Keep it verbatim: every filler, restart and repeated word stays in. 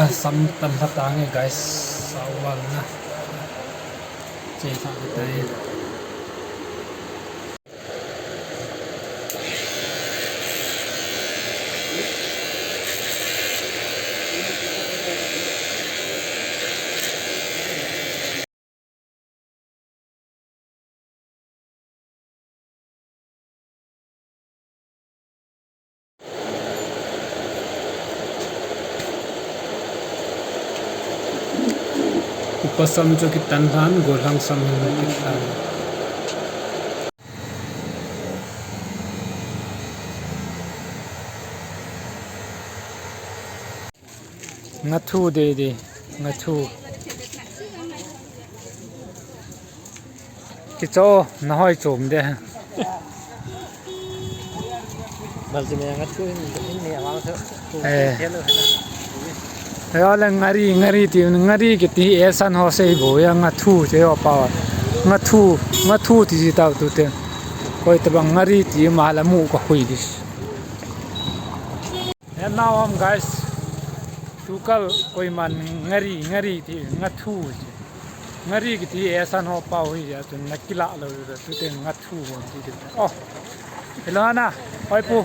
Sam tan lha tange guys, sao val na. Che sa tai. Upa sam chu kitan lhan, gollhang sam hin kitan. Nga thu de de, nga thu. Kicho, na hoi chom de. Bal ji me nga thu in, in ni awang se. Eh. Hello, hello. Ayo le ngari, ngari ti, ngari kiti e san ho sei bo ya nga thu te ho pa. Nga thu, nga thu ti ji tau tu te. Koi tabang ngari ti ma la mu ka hui dis. And now, um, guys, tukal koiman ngari, ngari ti nga thu ji. Ngari kiti e san ho pa hui ya tu na kila lo tu te nga thu bon ti te. Oh. Hello, Ana. Hoi pu.